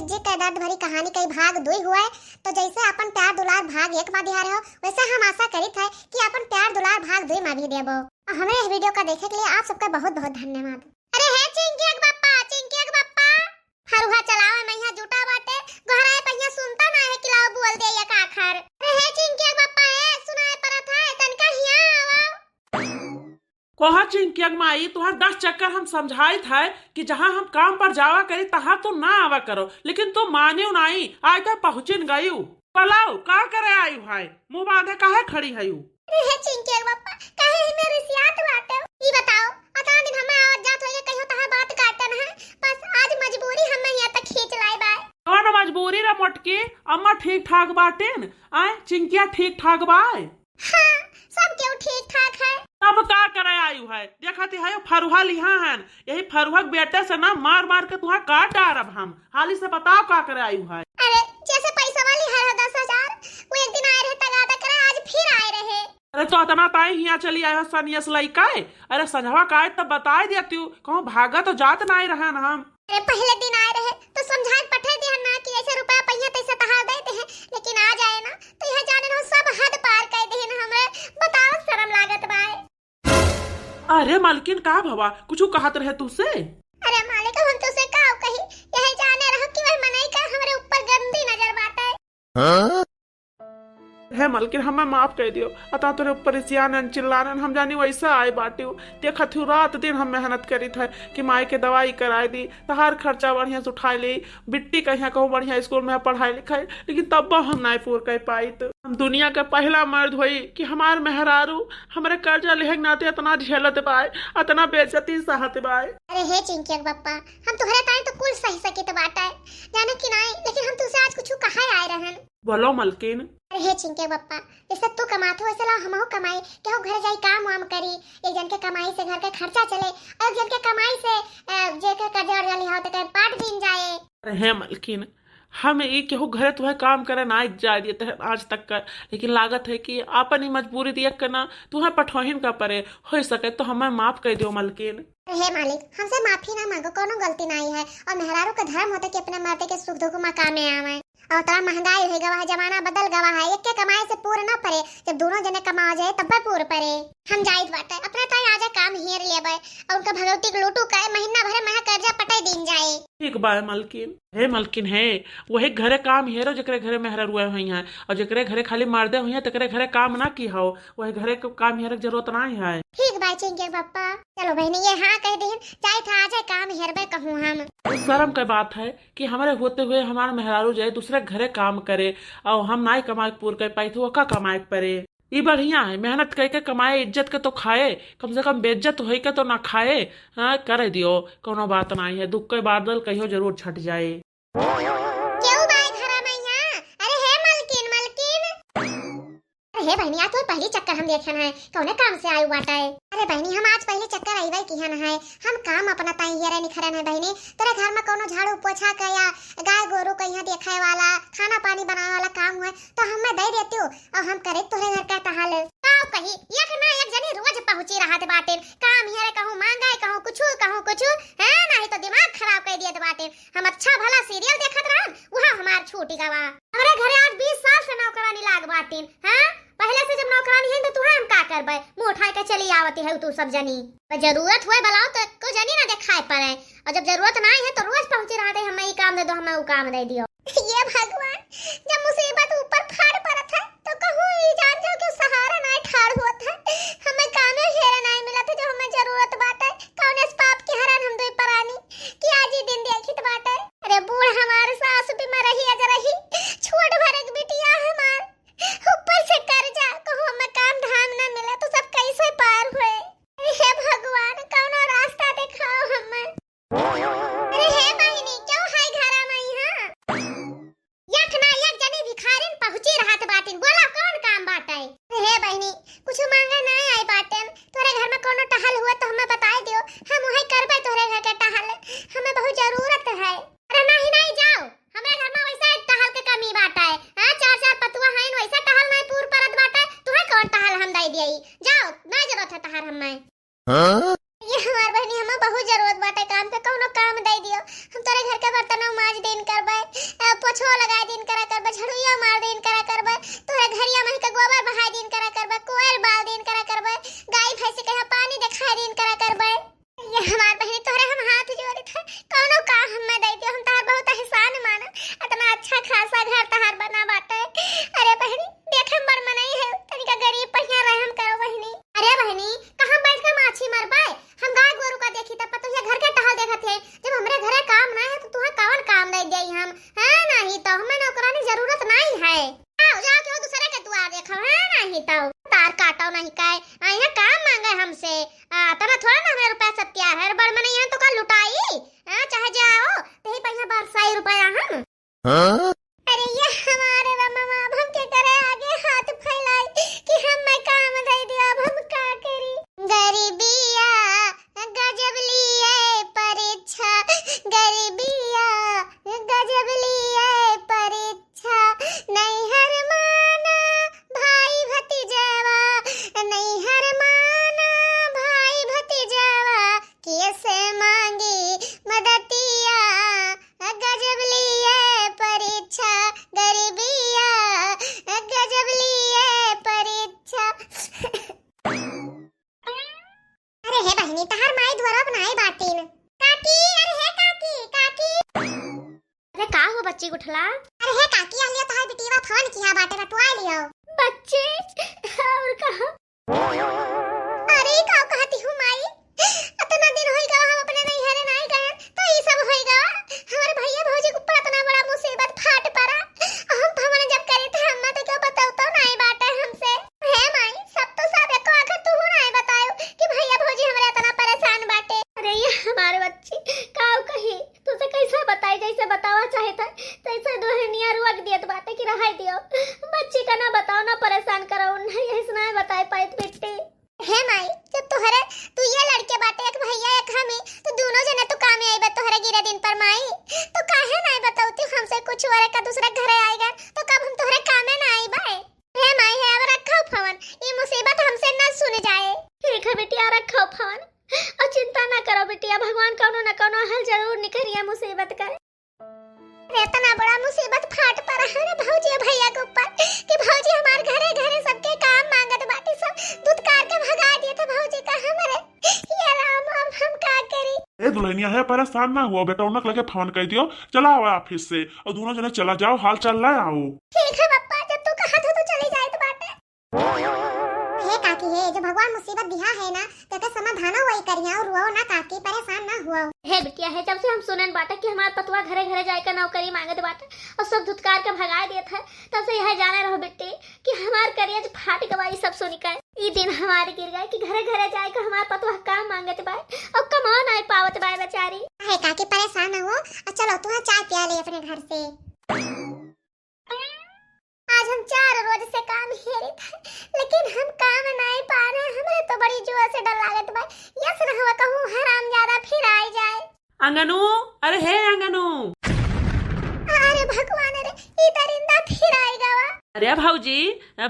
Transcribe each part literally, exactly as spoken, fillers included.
जी के दर्द भरी कहानी कई भाग दुई हुए, तो जैसे अपन प्यार दुलार भाग एक मा दिहा रहे हो, वैसे हम आशा करित है कि अपन प्यार दुलार भाग दुई मा भी देबो। और हमरे यह video का देखे के लिए आप सबका बहुत बहुत धन्यवाद। अरे हे चिंकिया के बप्पा, चिंकिया के बप्पा, फरुहा चलावे में यहाँ जुटा बाटे, गोहराए पहिया सुनता ना है कि लाओ बोल दे एक आखर। अरे हे चिंकिया के बप्पा, हे सुनाए परत है, तनका हिया आवा। कहा चिंकिया के माई, तुहार दस चक्कर हम समझाइत है कि जहाँ हम काम पर जावा करी, तहाँ तू ना आवा करो, लेकिन तू मानियो नाई, आय तो पहुँचिन गयू। बलाओ, का करे आयु है? मुँह बांधे काहे खड़ी है यू? अरे हे चिंकिया के बप्पा, काहे ही मेरे रिसियात बाटे? ई बताओ, अतना दिन हमें आवत जात होइए, कहियो तहाँ बात काटन है, बस आज मजबूरी हमें यहाँ तक खींच लाई बाय। कौन मजबूरी रे मोटकी? अम्मा ठीक ठाक बाटिन? आय, चिंकिया ठीक ठाक बाय? हाँ, सब केहू ठीक ठाक है। तब का करे आयु है? देखत है फरुहा लिहा हन, यही फरुहा के बेटे से ना मार मार के तुहा काट डारब हम। हाली से बताओ का करे आयु है? अरे, जैसे पैसा वाली हर दस हजार, वो एक दिन आए रहे तगादा करे, आज फिर आए रहे। अरे तो अतना ताई हियाँ चली आयो सनियस लइका है। अरे संझवा का आए तब बताए देती हूँ, कहूँ भागा तो जात नाई रहन हम। अरे पहले दिन आए रहे तो समझाए पठे दिया ना कि ऐसे रुपया पहिया तैसे तहार देते हैं, लेकिन आ जाए ना तो यह जाने रहो सब हद पार कर दे ना हमरे। बताओ शर्म लागत बाय। अरे मालकिन का भवा कुछ कहत रहे तुसे? अरे मालिक हम तुसे का कही, यही जाने रहो कि वह मनई का हमरे ऊपर गंदी नजर बाटे। हाँ? हे मलकिन, हमें माफ कर दियो। अता तोरे ऊपर इसियानन चिल्लानन, हम जानी वैसा आए बाटियो। देखत हूँ रात दिन हम मेहनत करित है कि माई के दवाई कराए दी, तहार खर्चा बढ़िया से उठाए ली, बिट्टी कहिया कहूँ बढ़िया स्कूल में पढ़ाई लिखाई, लेकिन तब हम नाई पूर कर पाइत। हम दुनिया के पहला मर्द होई कि हमार मेहरारू हमरे कर्जा लेहे के नाते अतना झेलत बाय, अतना बेइज्जती सहत बाय। अरे हे चिंकिया के बप्पा, हम तुहरे ताई तो कुल सही सकित बाटे, जाने कि नाई, लेकिन हम तुसे आज कुछ कहे आए रहन। बोलो मलकिन। अरे हे चिंके बप्पा, जैसे तू कमात हो, वैसे लाओ हमहू कमाई, केहू घर जाई काम वाम करी, एक जन के कमाई से घर के खर्चा चले, और एक जन के कमाई से, अ, जे के कर्जा वर्जा लिहा हो, तेकर पाट दिन जाए। अरे हे मलकिन, हम ई केहू घरे तुहे काम करे ना जाए देते हैं आज तक का, लेकिन लागत है कि आपन ही मजबूरी देख के ना तुहे पठोहिन का परे, हो सके तो हमें माफ कर दियो मलकिन। अरे हे मालिक, हमसे माफी ना मांगो, कोनो गलती नाई है। और मेहरारू का धर्म होता कि अपने मर्दे के सुख दुख मा कामे आवे। और उतना महंगाई हो गवा है, जमाना बदल गवा है, एक के कमाई से पूर ना परे, जब दोनों जने कमावा जाए तब पूर परे। हम जाइत बाटे, अपने ताई आजे काम हेर लेबे और उनका भगवती के लूटू के महीना भरे महा कर्जा पटाई दीन जाए। ठीक बा मलकिन। हे मलकिन हे, वही घरे काम हेरो जेकरे घरे मेहरारुआ हुई हैं, और जेकरे घरे खाली मर्दे हुई हैं तेकरे घरे काम ना की हो, वही घरे के काम हेरे के जरूरत ना है। ठीक बा चिंके बप्पा। चलो बहनी, ये हाँ कह दीन, जाए था, आज काम हेरबे कहूँ हम। शर्म के बात है कि हमारे होते हुए हमार मेहरारू जाए दूसरे घरे काम करे और हम नाई कमाए के पूर कर पाई, तो ओका कमाए के परे। ई बढ़िया है, मेहनत करके कमाए, इज्जत के तो खाए, कम से कम बेइज्जत होई के तो ना खाए। हाँ, करे दियो, कोनो बात नाई है, दुख के बादल कहियो जरूर छट जाए। केहू बाय घरा में यहाँ? अरे हे मलकिन, मलकिन। अरे हे बहनी, आज तो पहली चक्कर हम देखन है, कौने काम से आयु बाटे? अरे बहनी, हम आज पहली चक्कर अइबे किहन है, हम काम अपना ताई हेरे निखरन है बहनी। तोरे घर में कोनो झाड़ू पोछा के या गाय गोरू के यहाँ देखे वाला, खाना पानी बनावे वाला काम हुए तो हमें दे देती हो, और हम करे तोरे घर का टहल। का कही, एक ना एक जनी रोज पहुँची रहत बाटे, काम हेरे कहूँ मांगे, कहूँ कुछ, कहूँ कुछ, है नहीं तो दिमाग खराब कर दियत बाटे। हम अच्छा भला serial देखत रहन, वह हमार छूट गवा। हमरे घरे आज बीस साल से नौकरानी लाग बाटिन, हैं? पहले से जब नौकरानी है तो तुहे हम का करबे? मुंह उठाए के चली आवती है तू सब जनी। पर जरूरत हुए बलाओ तो एको जनी ना देखाए पड़े। और जब जरूरत ना है तो रोज पहुंचे रहते, हमें ई काम दे दो, हमें ऊ काम दे दियो। ये भगवान, जब मुसीबत ऊपर फाड़ पड़त है तो कहूँ ई जान जाओ कि सहारा ना ठाड़ होत है। हमें कामे हेरे ना मिलत है, जो हमें जरूरत बाटे। कौन इस पाप के हरन हम दुई परानी कि आज ही दिन देखित बाटे। अरे बूढ़ हमार सास बीमार रही, अज रही, छोट भरक बिटिया हमार, ऊपर से कर्जा, कहूँ हमें काम धाम ना मिले तो सब कैसे पार होए? हे भगवान, कौनो रास्ता दिखाओ हमें। अरे हे बहिनी, क्यों है घरा में यहाँ? यख ना यख जनी भिखारिन पहुँची रहत बाटिन, बोला कौन काम बाटे? अरे हे बहिनी, कुछ मांगे ना आई बाटेन, तोरे घर में कोनो टहल हुआ तो हमें बताई दियो, हम वही करबे तोरे घर के टहल, हमें बहुत जरूरत है। अरे नहीं, नहीं जाओ, हमरे घर में वैसे टहल के कमी बाटे, हाँ, चार चार पतुआ हैं, वैसे टहल नहीं पूर परत बाटे, तुहे कौन टहल हम दे दिए? जाओ, नहीं जरूरत है टहल हमें। हाँ? ये हमार बहनी, हमें बहुत जरूरत बाटे काम के, कौनो काम बर्तनो माज दिन करबै, अ, पोछो लगाए दिन करा करबै, झड़ुइयो मार दिन करा करबै, तोहरे घरिया मही के गोबर बहाए दिन करा करबै, कोयल बाल दिन करा करबै, गाय भैंस के यहाँ पानी देखाए दिन करा करबै। ये हमार बहिनी, तोहरे हम हाथ जोड़ित है, कौनो काम हमें दे दियो, हम तहार बहुत एहसान माना, इतना अच्छा खासा घर तहार बना बाटे। अरे बहिनी, देखे में बड़ मनई है, तनिका गरीब पहिया रहम करो बहिनी। अरे बहिनी, कहाँ बैठ के माछी मरबै? हम गाय गोरू का देखी तब पतोहिया घर के टहल देखत है। जब हमरे घरे काम ना है तो तुहा कौन काम दे देई हम? हाँ, नहीं तो हमें नौकरानी जरूरत नहीं है। जाओ, जाओ, केहू दूसरे के दुआर देखो, हाँ, नहीं तो तार काटो नहीं काहे, आ यहाँ काम मांगे हमसे। आ, तना थोड़ा ना हमें रुपया सब तैयार है, बड़ मने यहाँ तो का लुटाई, हाँ, चाहे जाओ, तही पहिया बरसाई रुपया हम। हाँ? अरे ये हमारे रमवा, अब हम के करे आगे हाथ फैलाई कि हमें काम दे दिया, अब हम का करी? गरीबिया गजब लिए परीक्षा, गरीबिया गजब लिए परीक्षा। नैहर माना भाई भतीजवा, नैहर माना भाई भतीजवा, कैसे मांगी मदतिया, गजब लिए परीक्षा, गरीबिया गजब लिए परीक्षा। अरे हे बहिनी, तहार माई दुआरा बनाए बाटिन। काकी, अरे हे काकी, काकी। अरे का हो बच्ची गुठला? अरे हे काकी, अहलियो तहार बिटिया फोन किहा बाटे, बतुआ लियो। बच्ची, और कहा? अरे, ई का कहती हूँ माई? अतना दिन होई गवा हम अपने नैहरे नाई गए, तो ई सब होई गवा। हमारे भैया भौजी के ऊपर अतना बड़ा मुसीबत फाट पड़ा। हम भवन जब करे थे अम्मा तो क्यों बताऊ तो नाई बाटे हमसे। हे माई, सब तो सब एको आखिर तू नाई बतायो कि भैया भौजी हमरे अतना परेशान बाटे। अरे ये हमारे बच्ची, काऊ कही? तुझे कैसे बताई, जैसे बतावा चाहे था, तैसे दोहनिया रुअक दियत बाटे कि रहाई दियो। बच्ची का ना बताओ, ना परेशान करो, ना यही सुनाए बताए पाइत बिट्टी। हे माई, जब तोहरे तू ये लड़के बाटे, एक भैया एक हमी, तो दोनों जने तो कामे आइबे तोहरे गिरे दिन पर माई। तो काहे नाई बतावती हमसे कुछ और का दूसरा घरे आएगा, तो कब हम तोहरे कामे ना आइबे? हे माई, हे अब रखो फोन, ये मुसीबत हमसे ना सुन जाए। ठीक है बिटिया, रखो फोन। और चिंता ना करो बिटिया, भगवान कौनो न कौनो हल जरूर निकरिया मुसीबत का। अरे, इतना बड़ा मुसीबत फाट पड़ा है रे भौजी भैया के ऊपर कि भौजी हमार घरे घरे सबके काम मांगत बाटी, सब धुतकार के भगा दिए थे भौजी का हमरे। ये राम, अब हम का करी? ए दुल्हनिया है, परेशान ना हुआ, बेटौनक लगे फोन कर दियो, चला आवा ऑफिस से और दोनों जने चला जाओ, हाल चाल ले आओ। ठीक है पप्पा, जब तू कहत हो तो चली जाए तो बाटे। हे काकी हे, जो भगवान मुसीबत दिहा है ना, तेके समाधानो वही करिया और रुआओ ना काकी, परेशान ना हुआ। हे बिटिया हे, जब से हम सुनन बाटे कि हमार पतवा घरे घरे जाए के नौकरी मांगत बाटे और सब धुतकार के भगाए देत है, तब से यह जाने रहो बिट्टी कि हमार करेज फाट गवा ई सब सुन के। ई दिन हमार गिर गए कि घरे घरे जाए के हमार पतवा काम मांगत बाए और कमा नाई पावत बाए बेचारी। हे काकी परेशान ना हो, और चलो तुम्हें चाय पिया ले अपने घर से। आज हम चार रोज से काम हेरित है, लेकिन हम काम नाई पा रहे। हमरे तो बड़ी जोर से डर लागत बा, यस न हवा कहूँ हरामजादा फिर आई जाए। अंगनू, अरे हे अंगनू। अरे भगवान रे, ई दरिंदा फिर आई गवा। अरे भौजी,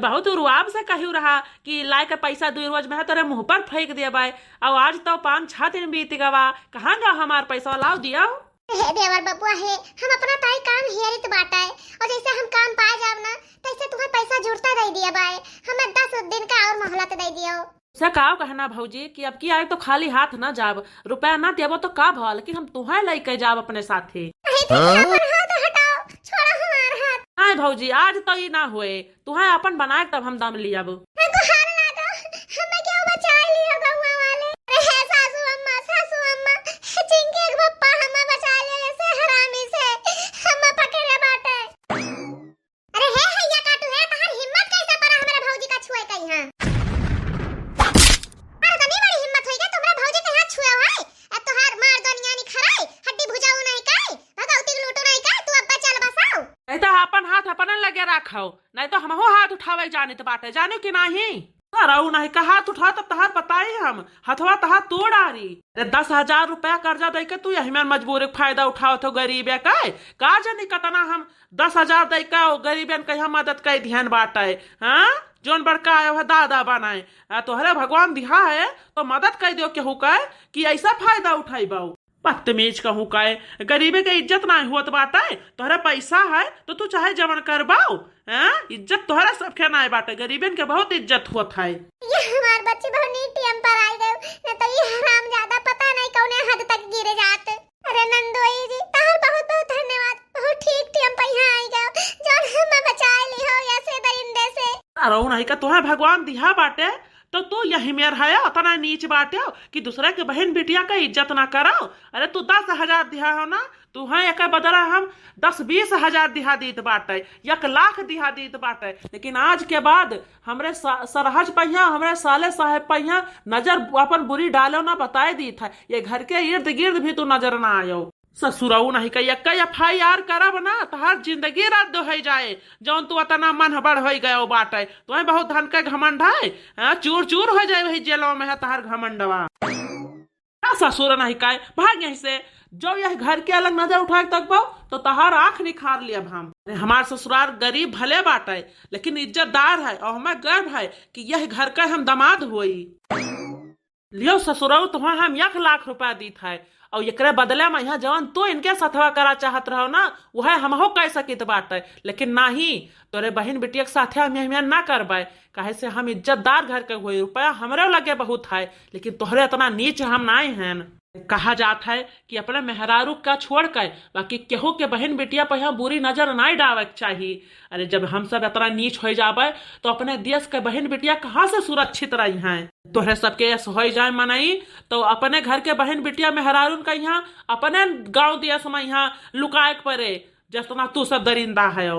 बहुत रुआब से कहू रहा कि लाए के पैसा दुई रोज में है तोरे मुँह पर फेंक दिया बाय, और आज तो पाँच छह दिन बीत गवा, कहाँ गवा हमार पैसा, लाओ दिया। हे देवर बबुआ हे, हम अपना ताई काम हेरित बाटे, और जैसे हम काम पा जाब ना, तैसे तुम्हें पैसा जुड़ता दे दिया बाय। हमें दस दिन का और मोहलत दे दियो। से का कहना भौजी कि अब की आए तो खाली हाथ ना जाब, रुपया ना देबो तो का भवा, लेकिन हम तुहें लेके जाब अपने साथे। अरे तो हाँ? अपन हाथ हटाओ, छोड़ो हमार हाथ। नहीं भौजी, आज तो ई ना होए, तुहें अपन बनाए तब हम दम लियब। हमको हार लागो, हमें क्यों बचा लियो गौवा वाले? अरे हे सासू अम्मा, सासू अम्मा, चिंकी के पप्पा हमें बचा ले ऐसे हरामी से, हमें पकड़े बाटे। अरे हे हैया काटू हे, तहार हिम्मत कैसे पड़ा हमरे भौजी का छुए के यहाँ? अरे तनी बड़ी हिम्मत होई गई, तुम्हरे भौजी के हाथ छुए है? अब तोहार मार दुनिया निखराई, हड्डी भुजाऊ नहीं काई, भगौती लूटू नहीं काई, तू अब्बा चल बसाओ। नहीं तो अपन हाथ अपने लगे रखो, नहीं तो हमहू हाथ उठावे जानित बाटे, जानो कि नाही? अरे ऊ नहीं का हाथ उठा, तब तहार बताई हम, हथवा तहार तोड़ आरी। अरे दस हजार रुपया कर्जा दे के तू यही में मजबूरी के फायदा उठावत हो गरीब है का? का जानी कतना हम दस हजार दे के गरीबन के यहाँ मदद कर दिहन बाटे, हाँ? जोन बड़का आयो है दादा बनाए, आ तोहरे भगवान दिहा है तो मदद कर दियो केहू का कि ऐसा फायदा उठाई बाऊ। बदतमीज कहूँ काय, गरीबे के इज्जत नाहीं होत बाटे। तोहरा पैसा है तो तू चाहे जवन करबाओ, हैं? इज्जत तोहरा सबके नाहीं बाटे, गरीबन के बहुत इज्जत होत है। ये हमार बच्ची बहुत नीक टेम पर आई गयो, न तो ये हरामजादा पता नहीं कौने हद तक गिर जात। अरे नंदोई जी, तहार बहुत बहुत धन्यवाद, बहुत ठीक टेम पर यहाँ आई गयो, जौन हमें बचाए ली हो ऐसे दरिंदे से। अरे नहीं का तोहे भगवान दिहा बाटे, तो तू यही मेर है, अतना नीच बाटे कि दूसरा के बहन बिटिया का इज्जत ना करो। अरे तू दस हजार दिहा हो ना, तू है एक बदला हम दस बीस हजार दिहा दीत बाटे, एक लाख दिहा दीत बाटे, लेकिन आज के बाद हमरे सा-, सरहज पहिया, हमरे साले साहेब पहिया नजर अपन बुरी डालो ना, बताए दीत है। ये घर के इर्द गिर्द भी तू नजर ना आयो। ससुरऊ नहीं का एक एफ आई आर करब ना, तहार जिंदगी रद्द हो जाए, जौन तू अतना मन बड़ हो गयो बाटे। तुम्हें बहुत धन के घमंड है, हाँ, चूर चूर हो जाए वही जेलों में है तहार घमंडवा। का ससुर नहीं काय, भाग यहीं से। जो यह घर के अलग नजर उठाए तक बाऊ, तो तहार आंख निखार लिया हम। अरे, हमार ससुरार गरीब भले बाटे, लेकिन इज्जतदार है और हमें गर्व है कि यह घर का हम दामाद होई। लियो ससुरऊ, तुहा हम एक लाख रुपया दीत है और एकरे बदले में यहाँ जवन तू इनके सथवा करा चाहत रहो ना, वह हमहू कह सकित बाटे, लेकिन नहीं, तोरे बहिन बिटिया के साथे हम यहाँ ना करबे। काहे से हम इज्जतदार घर के हुए, रुपया हमरे लगे बहुत है, लेकिन तोहरे इतना नीच हम नाई हैं। कहा जात है कि अपने मेहरारू का छोड़ के बाकी केहू के बहिन बिटिया पर यहाँ बुरी नजर नाई डावे के चाही। अरे, जब हम सब इतना नीच हो जाबे, तो अपने देश के बहिन बिटिया कहाँ से सुरक्षित रही हैं? तोहरे सबके ऐस हो जाए मनई, तो अपने घर के बहिन बिटिया मेहरारून का यहाँ अपने गांव देश में यहाँ लुकाए के पड़े, जितना तू सब दरिंदा है।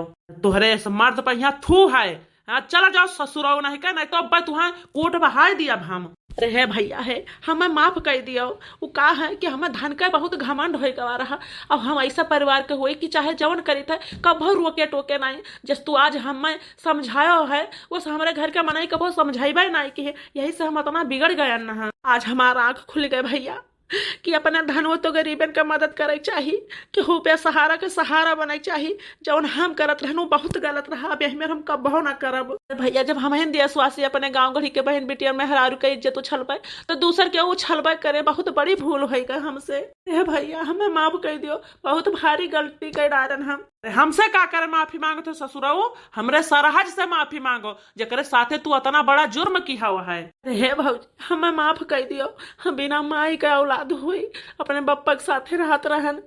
तोहरे ऐस मर्द पर यहाँ थू है। हाँ, चला जाओ ससुरऊ नहीं का, नहीं तो अब तुहां कोट बहाय दिया हम। अरे हे भैया, हे हमें माफ कर दियो। वो का है कि हमें धन का बहुत घमंड होए गवा रहा। अब हम ऐसा परिवार के होए कि चाहे जवन करी थे, कभो रोके टोके नहीं। जस तू आज हमें समझायो है, वो से हमारे घर के मनई कभो समझाइबे नहीं कि यही से हम इतना बिगड़ गए न हैं। आज हमारा आँख खुल गए भैया कि अपने धनवो तो गरीबन के मदद करे के चाही, केहू बेसहारा के सहारा बने के चाही। जवन हम करत रहनु बहुत गलत रहा, अब यही में हम कबहु ना करब। भैया, जब हमहिन देशवासी अपने गाँव गढ़ी के बहन बिटिया मेहरारू के इज्जत उछलबे, तो दूसर के उछलबे करे, बहुत बड़ी भूल होई गए हमसे। हे भैया, हमें माफ कर दियो, बहुत भारी गलती कर डारन हम। अरे हमसे का करे माफी मांगत हो ससुरऊ, हमरे सरहज से माफी मांगो, जेकरे साथे तू अतना बड़ा जुर्म किहा है। अरे हे भौजी, हमें माफ कर दियो, हम बिना माई के औलाद हुई, अपने बप्पा के साथे रहत रहन,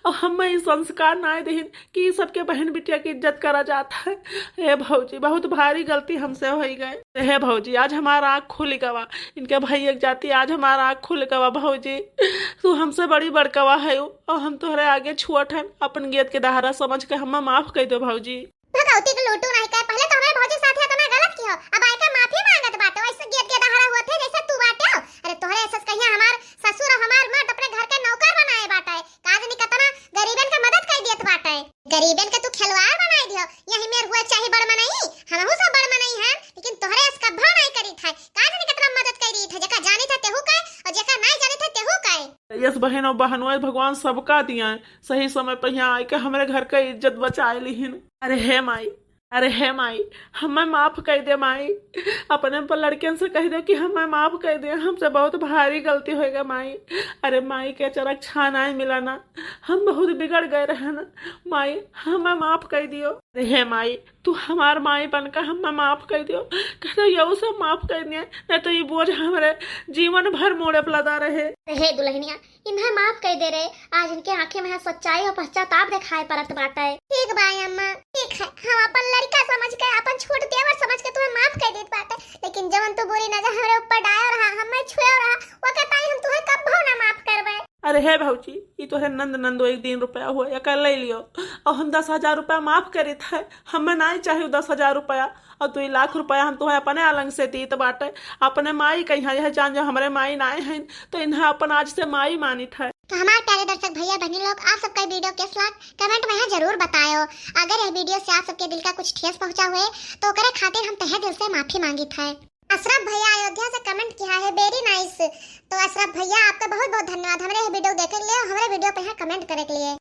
और हमें ई संस्कार नाय देहिन कि ई सबके बहन बिटिया की इज्जत करा जात है। हे भौजी, बहुत भारी गलती हमसे होई गए। हे भौजी, आज हमारा आँख खुल गवा, इनके भैया के जाती आज हमारा आँख खुल गवा भौजी। तू हमसे बड़ी बड़कवा है और हम तोहरे आगे छोट हन। अपन गेद के दहारा समझ के हमें माफ कर दो भौजी। भगवती के लूटू नहीं कहे, पहले तो हमारे भौजी साथे इतना गलत किहो, अब आइके माफी मांगत बाटे, वैसे गेद के दहारा हुआ थे जैसे तू बाटे हो। अरे तोहरे ऐसे कहिया हमार ससुर और हमार मर्द अपने घर के नौकर बनाए बाटे, का जानी कितना गरीबन के मदद कर दियत बाटे। गरीबन के तू खिलवाड़ बनाए दियो, यही मेर हुआ चाहे बड़ मनई, हमहू सब बड़ मनई हैं, लेकिन तोहरे ऐस कब्बो नहीं करी थे। का जानी कितना मदद कर दी थे, जेका जानी थे तेहू का, और जेका नहीं जानी थे तेहू का। यस बहन और बहनों, भगवान सबका दिया है, सही समय पे यहाँ आइके हमरे घर का इज्जत बचाए लिहिन। अरे हे माई, अरे हे माई, हमें माफ कर दे माई। अपने पर लड़कियन से कह दो कि हमें माफ कर दे, हमसे बहुत भारी गलती होएगा माई। अरे माई के चरक छानाए मिला ना, हम बहुत बिगड़ गए रहे ना माई, हमें माफ कर दियो। अरे हे माई, तू हमार माई बनकर हमें माफ कर दियो। कह दो यहू सब माफ कर दिए, नहीं तो ये बोझ हमारे जीवन भर मोड़े पर लदा रहे। अरे हे दुल्हनिया, इन्हें माफ कर दे रे। आज इनके आंखें में सच्चाई और पश्चाताप दिखाई पड़त बाटे। ठीक बा अम्मा, ठीक है, हम अपन लड़का समझ के, अपन छोट देवर समझ के तुम्हें माफ कर देत बाटे, लेकिन जवन तू बुरी नजर हमरे ऊपर डायो रहा, हमें छुए रहा, ओके ताई हम तुम्हें कब्बो ना माफ करबे। अरे हे भौजी, ई तोहरे नंद नंदो एक दिन रुपया हुआ, एकर ले लियो, और हम दस हजार रुपया माफ करित है, हमें नाई चाहे दस हजार रुपया, और दुई लाख रुपया हम तुम्हें अपने अलंग से दीत बाटे, अपने माई कहिया यह जान जो हमरे माई नाई हैं, तो इन्हें अपन आज से माई मानित है। तो हमारे प्यारे दर्शक भैया बहनी लोग, आप सबका वीडियो कैस लाग कमेंट में यहाँ जरूर बतायो। अगर यह वीडियो से आप सबके दिल का कुछ ठेस पहुँचा हुए तो ओकरे खातिर हम तहे दिल से माफी मांगित है। अशरफ भैया अयोध्या से कमेंट किया है, very nice। तो अशरफ भैया आपका बहुत बहुत धन्यवाद हमरे ये वीडियो देखे के लिए और हमरे वीडियो पे यहाँ कमेंट करे के लिए।